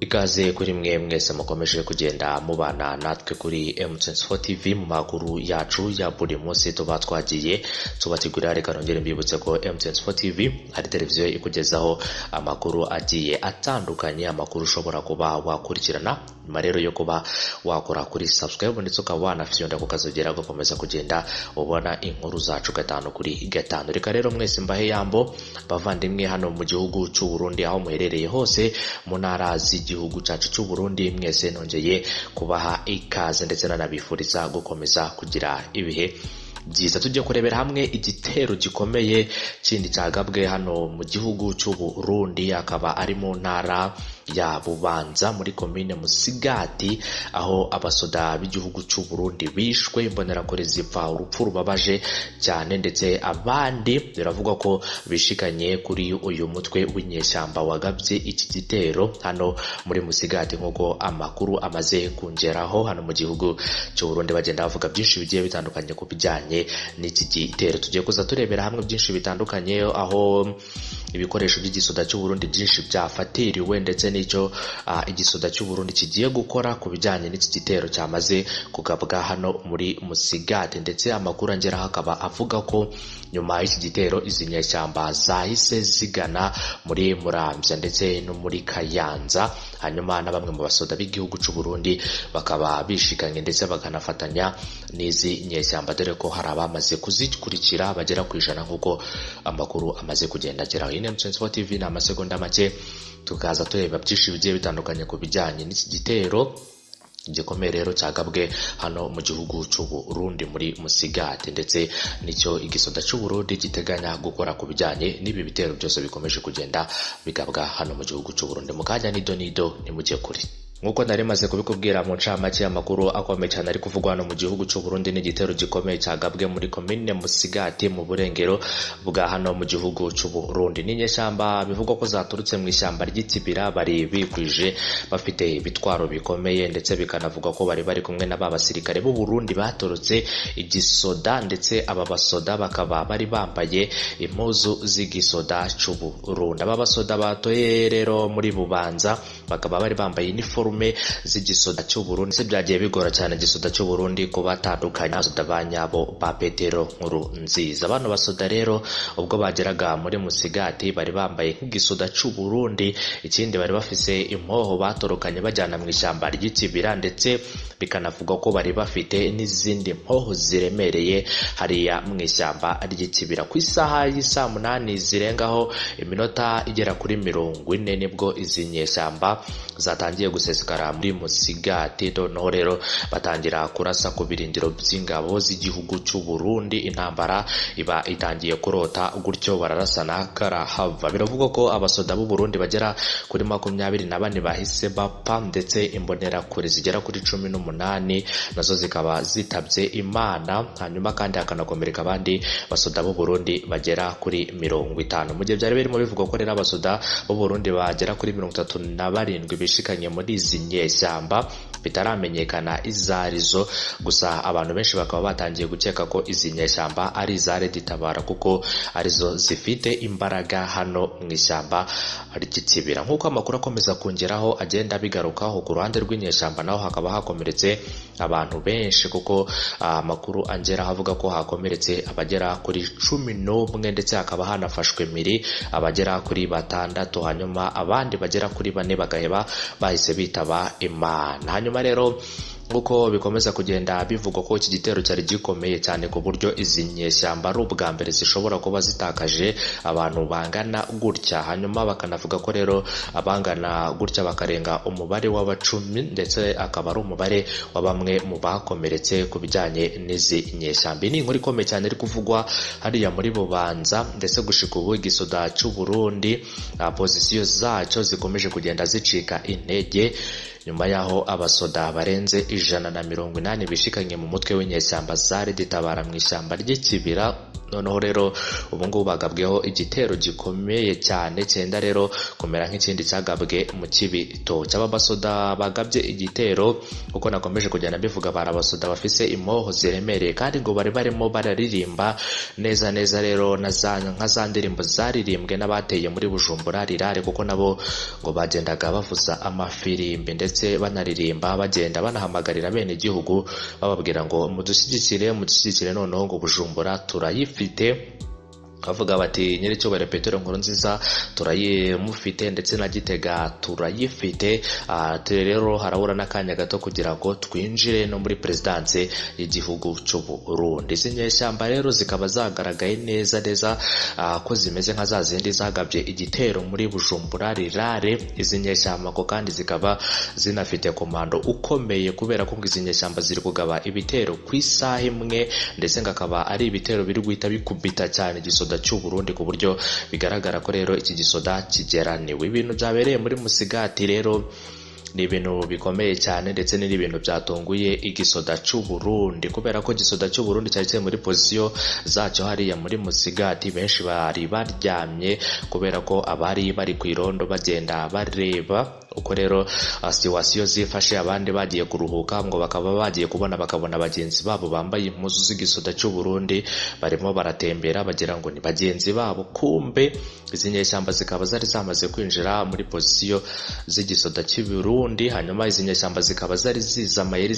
Ikaze kuri mwe mwese mukomeje kugenda mubana natwe kuri M24 TV mu makuru yacu ya buri munsi tuba twagiye tubategurira. Reka nongere mbibutse ko M24 TV ari televiziyo ikugezaho amakuru agiye atandukanye, amakuru ushobora kuba wakurikirana nyuma rero yo kuba wakora kuri subscribe, ndetse ukaba wanafyonda kukazogera ugakomeza kugenda ubona inkuru zacu gatanu kuri gatanu. Reka rero mwese mbahe yambo bavandimwe hano mu gihugu cy'u Burundi, aho muherereye hose mu ntara z'igihugu cyacu cy'u Burundi, mwese nongeye kubaha ikaze ndetse nanabifuriza gukomeza kugira ibihe byiza. Tujye kurebera hamwe igitero gikomeye kindi cyagabwe hano mu gihugu cy'u Burundi, akaba ari mu ntara ya Bubanza muri komine Musigati, aho abasoda b'igihugu cy'u Burundi bishwe, imbonerakure zipfa urupfu rubabaje cyane, ndetse abandi biravugwa ko bishikanye kuri uyu mutwe w'inyeshyamba wagabye iki gitero hano muri Musigati, nk'uko amakuru amaze kungeraho hano mu gihugu cy'u Burundi bagenda bavuga byinshi bigiye bitandukanye ku bijyanye n'iki gitero. Tugiye kuza turebera hamwe byinshi bitandukanye, aho ibikoresho by'igisoda cy'u Burundi byinshi byafatiriwe, ndetse n'icyo igisoda cy'u Burundi kigiye gukora ku bijyanye n'iki gitero cyamaze kugabwa hano muri Musigati. Ndetse amakuru angeraho akaba avuga ko nyuma y'iki gitero izi nyeshyamba zahise zigana muri Muramvya ndetse no muri Kayanza, hanyuma na bamwe mu basoda b'igihugu cy'u Burundi bakaba bishikanye ndetse bakanafatanya n'izi nyeshyamba, dore ko hari abamaze kuzikurikira bagera ku 100 nk'uko amakuru amaze kugenda ageraho. Iyi ni M24 TV, ni amasegonda make tukaza tureba byinshi bigiye bitandukanye ku bijyanye n'iki gitero gikomeye rero cyagabwe hano mu gihugu cy'u Burundi muri Musigati, ndetse nicyo igisoda cy'u Burundi giteganya gukora ku bijyanye n'ibi bitero byose bikomeje kugenda bigabwa hano mu gihugu cy'u Burundi. Mu kanya nido nido, nimujye kure. Nk'uko nari maze kubikubwira mu ncamake, y'amakuru akomeye cyane ari kuvugwa hano mu gihugu cy'u Burundi n'igitero gikomeye cyagabwe muri komine Musigati mu burengero bwa hano mu gihugu cy'u Burundi. N'inyeshyamba bivugwa ko zaturutse mu ishyamba ry'Ikibira, bari bikwije bafite ibitwaro bikomeye, ndetse bikanavugwa ko bari bari kumwe na ba basirikare b'u Burundi baturutse igisoda, ndetse aba basoda bakaba bari bambaye impuzu z'igisoda cy'u Burundi. Aba basoda batoye rero muri Bubanza bakaba bari bambaye iniforume z'igisoda cy'u Burundi, ndetse byagiye bigora cyane igisoda cy'u Burundi kubatandukanya abasoda ba nyabo ba Petero Nkuru Nziza. Bano basoda rero ubwo bageraga muri Musigati bari bambaye nk'igisoda cy'u Burundi, ikindi bari bafise impoho batorokanye bajyana mu ishyamba ry'Ikibira, ndetse bikanavugwa ko bari bafite n'izindi mpoho ziremereye hariya mu ishyamba ry'Ikibira. Ku isaha y'isaa 8 zirengaho iminota igera kuri 40 nibwo izi nyeshyamba zatangiye gusesekara muri Musigati, noneho rero batangira kurasa ku birindiro by'ingabo z'igihugu cy'u Burundi. Intambara iba itangiye kurota gutyo, bararasana karahava. Biravugwa ko abasoda b'u Burundi bagera kuri 24 bahise bapfa, ndetse imbonerakure zigera kuri 18 nazo zikaba zitabye Imana, hanyuma kandi hakanakomereka abandi basoda b'u Burundi bagera kuri 50. Mu gihe byari birimo bivugwa ko rero abasoda b'u Burundi bagera kuri 37 bishikanye muri izi nyeshyamba bitaramenyekana izarizo, gusa abantu benshi bakaba batangiye gukeka ko izi nyeshyamba ari iza Red Tabara, kuko arizo zifite imbaraga hano mu ishyamba ry'Ikibira. Nk'uko amakuru akomeza kongeraho agenda abigarukaho, ku ruhande rw'inyeshyamba naho hakaba hakomeretse abantu benshi, kuko amakuru angeraho avuga ko hakomeretse abagera kuri 11, ndetse hakaba hanafashwe miri abagera kuri 6, hanyuma abandi bagera kuri 4 bagaheba bahise bitaba Imana. Hanyuma rero nk'uko bikomeza kugenda bivugwa ko iki gitero cyari gikomeye cyane, ku buryo izi nyeshyamba ari ubwa mbere zishobora kuba zitakaje abantu bangana gutya, hanyuma bakanavuga ko rero abangana gutya bakarenga umubare w'abacumi, ndetse akaba ari umubare wa bamwe mu bakomeretse ku bijyanye n'izi nyeshyamba. Ni inkuru ikomeye cyane iri kuvugwa hariya muri Bubanza, ndetse gushika ubu igisoda cy'u Burundi pozisiyo zacyo zikomeje kugenda zicika intege. Nyuma yaho abasoda barenze 180 bishikanye mu mutwe w'inyeshyamba za Red Tabara mu ishyamba ry'Ikibira. Noneho rero ubu ngubu bagabweho igitero gikomeye cyane, cyenda rero kumera nk'ikindi cyagabwe mu Cibitoke. Aba basoda bagabye igitero, kuko nakomeje kugenda mbivuga, bari abasoda bafise impoho ziremereye, kandi ngo bari barimo bararirimba neza neza rero nka za ndirimbo zaririmbwe n'abateye muri Bujumbura rirare, kuko nabo ngo bagendaga bavuza amafirimbi ndetse banaririmba, bagenda banahamagarira bene igihugu bababwira ngo mudushyigikire, mudushyigikire, noneho ngo Bujumbura turayifite. Bavuga bati nyiricyubahiro Petero Nkurunziza turayimufite, ndetse na Gitega turayifite. Rero harabura n'akanya gato kugira ngo twinjire no muri perezidanse y'igihugu cy'u Burundi. Izi nyeshyamba rero zikaba zagaragaye neza neza ko zimeze nka za zindi zagabye igitero muri Bujumbura rirare. Izi nyeshyamba ngo kandi zikaba zinafite komando ukomeye, kubera ko ngo izi nyeshyamba ziri kugaba ibitero ku isaha imwe, ndetse ngo akaba ari ibitero biri guhita bikubita cyane igisoda cy'u Burundi, ku buryo bigaragara ko rero iki gisoda kigeraniwe. Ibintu byabereye muri Musigati rero ni ibintu bikomeye cyane, ndetse ni ibintu byatunguye igisoda cy'u Burundi, kubera ko igisoda cy'u Burundi cyari kiri muri pozisiyo zacyo hariya muri Musigati. Benshi bari baryamye, kubera ko abari bari ku irondo bagenda bareba uko rero situwasiyo zifashe, abandi bagiye kuruhuka, ngo bakaba bagiye kubona bakabona bagenzi babo bambaye impuzu z'igisoda cy'u Burundi barimo baratembera, bagira ngo ni bagenzi babo, kumbe izi nyeshyamba zikaba zari zamaze kwinjira muri pozisiyo z'igisoda cy'u Burundi. Hanyuma izi nyeshyamba zikaba zari zizi amayeri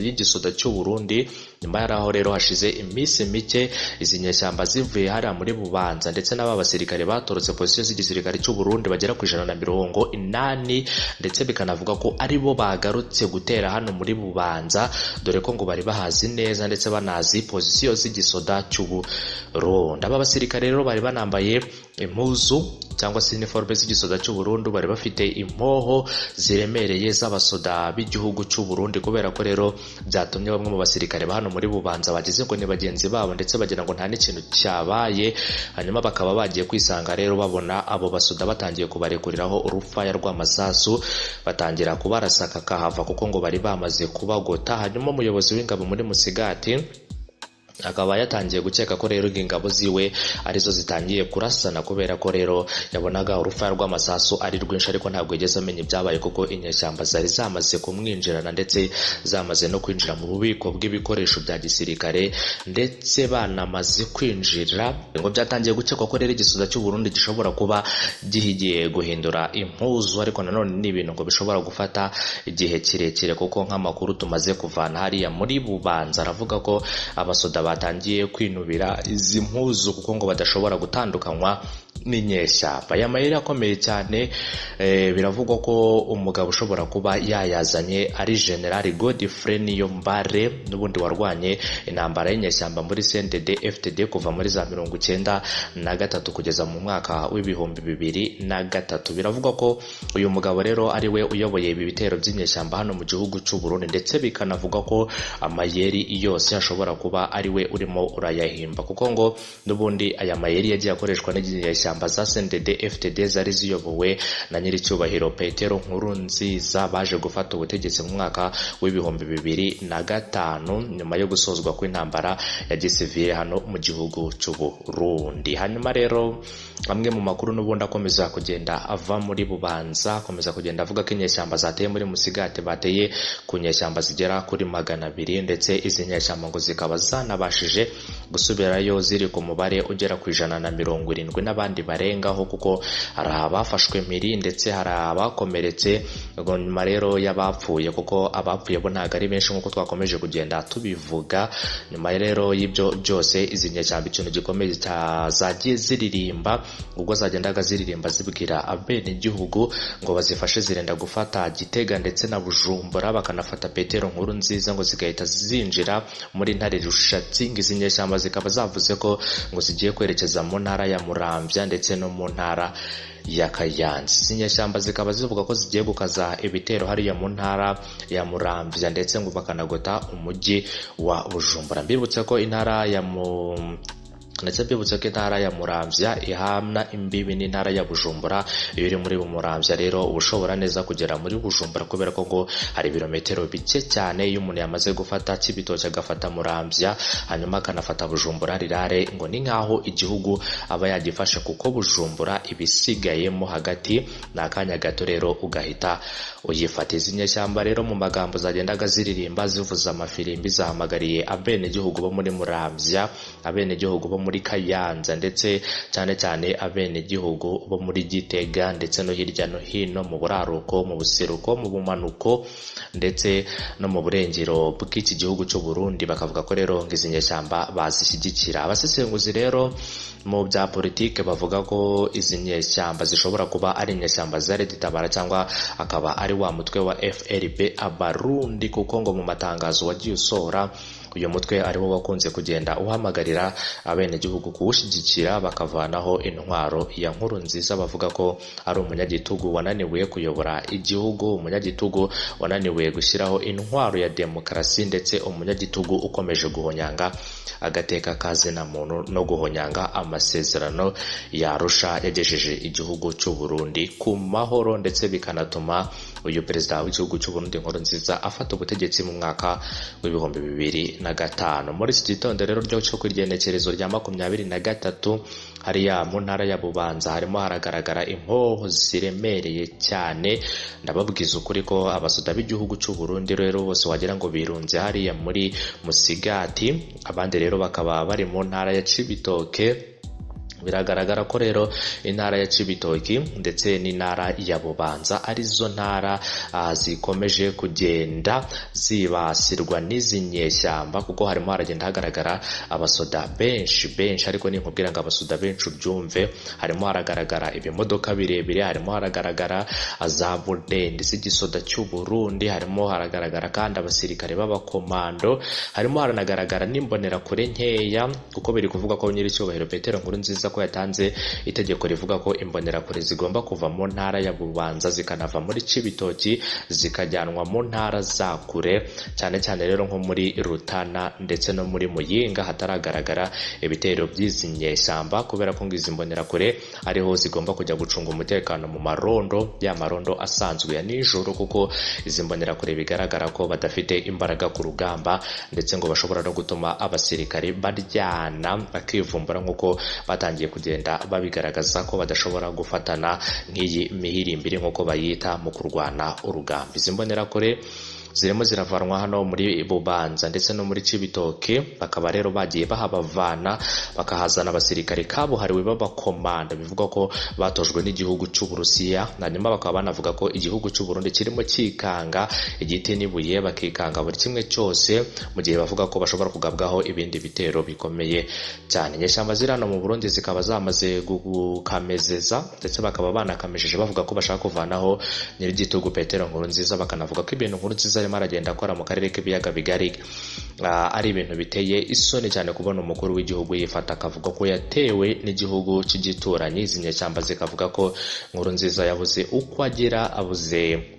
y'igisoda cy'u Burundi. Nyuma y'aho rero hashize iminsi mike izi nyeshyamba zivuye hariya muri Bubanza, ndetse n'aba basirikare batorotse pozisiyo z'igisirikare cy'u Burundi bagera ku 180, ndetse bikanavuga ko aribo bagarutse gutera hano muri Bubanza, dore ko ngo bari bahazi neza ndetse banazi pozisiyo z'igisoda cy'u Burundi. Aba basirikare rero bari banambaye impuzu cyangwa se iniforume z'igisoda cy'u Burundi, bari bafite impoho ziremereye z'abasoda b'igihugu cy'u Burundi, kubera ko rero byatumye bamwe mu basirikare ba hano muri Bubanza bageze ngo ni bagenzi babo, ndetse bagira ngo nta n'ikintu cyabaye. Hanyuma bakaba bagiye kwisanga rero babona abo basoda batangiye kubarekuriraho urufaya rw'amasasu, batangira kubarasa kakahava, kuko ngo bari bamaze kubagota. Hanyuma umuyobozi w'ingabo muri Musigati akaba yatangiye gukeka ko rero ingabo ziwe arizo zitangiye kurasana, kubera ko rero yabonaga urufaya rw'amasasu ari rwinshi, ariko ntabwo yigeze amenya ibyabaye, kuko inyeshyamba zari zamaze kumwinjirana, ndetse zamaze no kwinjira mu bubiko bw'ibikoresho bya gisirikare, ndetse banamaze kwinjira. Ngo byatangiye gukekwa ko rero igisoda cy'u Burundi gishobora kuba gihigiye guhindura impuzu, ariko nanone ni ibintu ngo bishobora gufata igihe kirekire, kuko nk'amakuru tumaze kuvana hariya muri Bubanza aravuga ko abasoda batangiye kwinubira izi mpuzu, kuko ngo badashobora gutandukanywa n'inyeshyamba. Aya mayeri akomeye cyane, biravugwa ko umugabo ushobora kuba yayazanye ari General Godfrey Niyombare, n'ubundi warwanye intambara y'inyeshyamba muri CNDD FDD kuva muri za 93 kugeza mu mwaka w'2003. Biravugwa ko uyu mugabo rero ari we uyoboye ibi bitero by'inyeshyamba hano mu gihugu cy'u Burundi, ndetse bikanavuga ko amayeri yose ashobora kuba ari we urimo urayahimba, kuko ngo n'ubundi aya mayeri yagiye akoreshwa n'inyeshyamba za CNDD FDD zari ziyobowe na nyiricyubahiro Petero Nkurunziza, baje gufata ubutegetsi mu mwaka w'2005 nyuma yo gusozwa kw'intambara ya gisivile hano mu gihugu cy'u Burundi. Hanyuma rero amwe mu makuru n'ubundi akomeza kugenda ava muri Bubanza akomeza kugenda avuga ko inyeshyamba zateye muri Musigati bateye ku nyeshyamba zigera kuri 200, ndetse izi nyeshyamba ngo zikaba zanabashije gusubirayo ziri ku mubare ugera ku 170 n'abandi barengaho, kuko hari abafashwe mpiri ndetse hari abakomeretse. Nyuma rero y'abapfuye, kuko abapfuye bo ntabwo ari benshi nk'uko twakomeje kugenda tubivuga. Nyuma rero y'ibyo byose, izi nyeshyamba ikintu gikomeye zagiye ziririmba, ubwo zagendaga ziririmba zibwira abenegihugu ngo bazifashe zirenda gufata Gitega ndetse na Bujumbura, bakanafata Petero Nkurunziza, ngo zigahita zinjira muri Ntare Rushatsi. Ngo izi nyeshyamba zikaba zavuze ko ngo zigiye kwerekeza mu ntara ya Muramvya ndetse no mu ntara ya Kayanza. Izi nyeshyamba zikaba zivuga ko zigiye gukaza ibitero hariya mu ntara ya Muramvya, ndetse ngo bakanagota umujyi wa Bujumbura. Mbibutse ko intara ya Ndetse byibutse ko intara ya Muramvya ihamna imbibi n'intara ya Bujumbura. Iyo uri muri Muramvya rero uba ushobora neza kugera muri Bujumbura, kubera ko ngo hari ibirometero bike cyane. Iyo umuntu yamaze gufata Cibitoke, agafata Muramvya, hanyuma akanafata Bujumbura rirare, ngo ni nkaho igihugu aba yagifashe, kuko Bujumbura ibisigayemo hagati ni akanya gato rero ugahita uyifata. Izi nyeshyamba rero mu magambo zagendaga ziririmba zivuza amafirimbi, zahamagariye abenegihugu bo muri Muramvya, abenegihugu bo muri Kayanza, ndetse cyane cyane abenegihugu bo muri Gitega, ndetse no hirya no hino mu buraruko, mu buseruko, mu bumanuko, ndetse no mu burengero bw'iki gihugu cy'u Burundi. Bakavuga ko rero ngo izi nyeshyamba bazishyigikira. Abasesenguzi rero mu bya politike bavuga ko izi nyeshyamba zishobora kuba ari inyeshyamba za Red Tabara, cyangwa akaba ari wa mutwe wa FRB Abarundi, kuko ngo mu matangazo wagiye usohora, uyu mutwe ariwo wakunze kugenda uhamagarira abenegihugu kuwushyigikira bakavanaho intwaro ya Nkurunziza, bavuga ko ari umunyagitugu wananiwe kuyobora igihugu, umunyagitugu wananiwe gushyiraho intwaro ya demokarasi, ndetse umunyagitugu ukomeje guhonyanga agateka kazina muntu no guhonyanga amasezerano ya Arusha yagejeje igihugu cy'u Burundi ku mahoro, ndetse bikanatuma uyu perezida w'igihugu cy'u Burundi Nkurunziza afata ubutegetsi mu mwaka wa 2005. Muri iki gitondo rero ryo cyo kw'igenekerezo rya 23, hariya mu ntara ya Bubanza harimo haragaragara impoho ziremereye cyane. Ndababwiza ukuri ko abasoda b'igihugu cy'u Burundi rero bose wagira ngo birunze hariya muri Musigati, abandi rero bakaba bari mu ntara ya Cibitoke. Biragaragara ko rero intara ya Cibitoki ndetse n'intara ya Bubanza arizo ntara zikomeje kugenda zibasirwa n'izi nyeshyamba, kuko harimo haragenda hagaragara abasoda benshi benshi. Ariko ninkubwira ngo abasoda benshi ubyumve, harimo haragaragara ibimodoka birebire, harimo haragaragara za burende z'igisoda cy'u Burundi, harimo haragaragara kandi abasirikare b'abakomando, harimo haranagaragara n'imbonerakure nkeya, kuko biri kuvuga ko nyiricyubahiro Petero Nkurunziza ko yatanze itegeko rivuga ko imbonerakure zigomba kuva mu ntara ya Bubanza zikanava muri Cibitoki, zikajyanwa mu ntara za kure, cyane cyane rero nko muri Rutana ndetse no muri Muyinga hataragaragara ibitero by'izi nyeshyamba, kubera ko ngo izi mbonerakure ariho zigomba kujya gucunga umutekano mu marondo, ya marondo asanzwe ya nijoro, kuko izi mbonerakure bigaragara ko badafite imbaraga ku rugamba, ndetse ngo bashobora no gutuma abasirikare baryana bakivumbura, nk'uko batangiye kugenda babigaragaza ko badashobora gufatana nk'iyi mihirimbiri nk'uko bayita mu kurwana urugamba. Izi mbonerakure zirimo ziravanwa hano muri Bubanza ndetse no muri Cibitoke, bakaba rero bagiye bahabavana bakahazana abasirikare kabuhariwe b'abakomanda, bivugwa ko batojwe n'igihugu cy'u Burusiya. Hanyuma bakaba banavuga ko igihugu cy'u Burundi kirimo kikanga igiti n'ibuye, bakikanga buri kimwe cyose, mu gihe bavuga ko bashobora kugabwaho ibindi bitero bikomeye cyane. Inyeshyamba ziri hano mu Burundi zikaba zamaze gukamezeza, ndetse bakaba banakamejeje bavuga ko bashaka kuvanaho nyir'igitugu Petero Nkurunziza, bakanavuga ko ibintu Nkurunziza arimo aragenda akora mu karere k'ibiyaga bigari ari ibintu biteye isoni cyane, kubona umukuru w'igihugu yifata akavuga ko yatewe n'igihugu cy'igituranyi. Izi nyeshyamba zikavuga ko Nkurunziza yabuze uko agira, abuze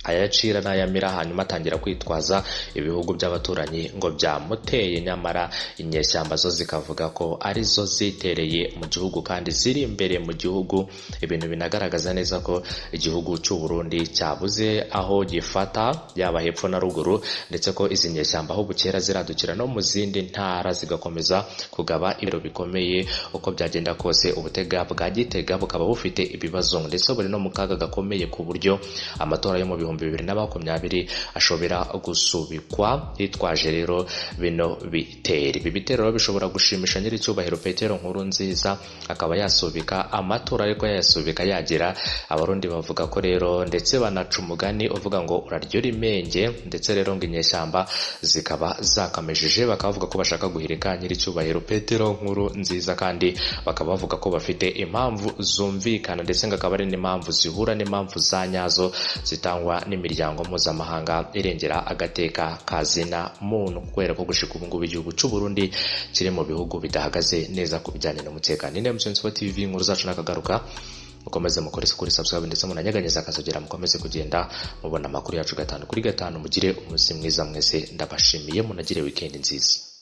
ayacira n'ayamira, hanyuma atangira kwitwaza ibihugu by'abaturanyi ngo byamuteye, nyamara inyeshyamba zo zikavuga ko arizo zitereye mu gihugu kandi ziri imbere mu gihugu, ibintu binagaragaza neza ko igihugu cy'u Burundi cyabuze aho gifata yaba hepfo na ruguru, ndetse ko izi nyeshyamba aho bukera ziradukira no mu zindi ntara zigakomeza kugaba ibiro bikomeye. Uko byagenda kose, ubutega bwa Gitega bukaba bufite ibibazo, ndetse buri no mu kaga gakomeye, ku buryo amatora yo mu 2020 ashobora gusubikwa hitwaje rero bino bitero. Ibi bitero bishobora gushimisha nyiricyubahiro Petero Nkurunziza akaba yasubika amatora, ariko yayasubika yagira. Abarundi bavuga ko rero, ndetse banaca umugani uvuga ngo uraryo rimenge, ndetse rero ngo inyeshyamba zikaba zakamejeje, bakaba bavuga ko bashaka guhirika nyiricyubahiro Petero Nkurunziza, kandi bakaba bavuga ko bafite impamvu zumvikana, ndetse ngo akaba ari n'impamvu zihura n'impamvu za nyazo zitangwa n'imiryango mpuzamahanga irengera agateka kazina muntu, kubera ko gushika ubu ngubu igihugu cy'u Burundi kiri mu bihugu bidahagaze neza ku bijyanye n'umutekano. Ni M24 TV, inkuru zacu nakagaruka. Mukomeze mukore kuri subscribe ndetse munanyeganyeza akazogera, mukomeze kugenda mubona amakuru yacu 5 kuri 5. Mugire umunsi mwiza mwese, ndabashimiye, munagire weekend nziza.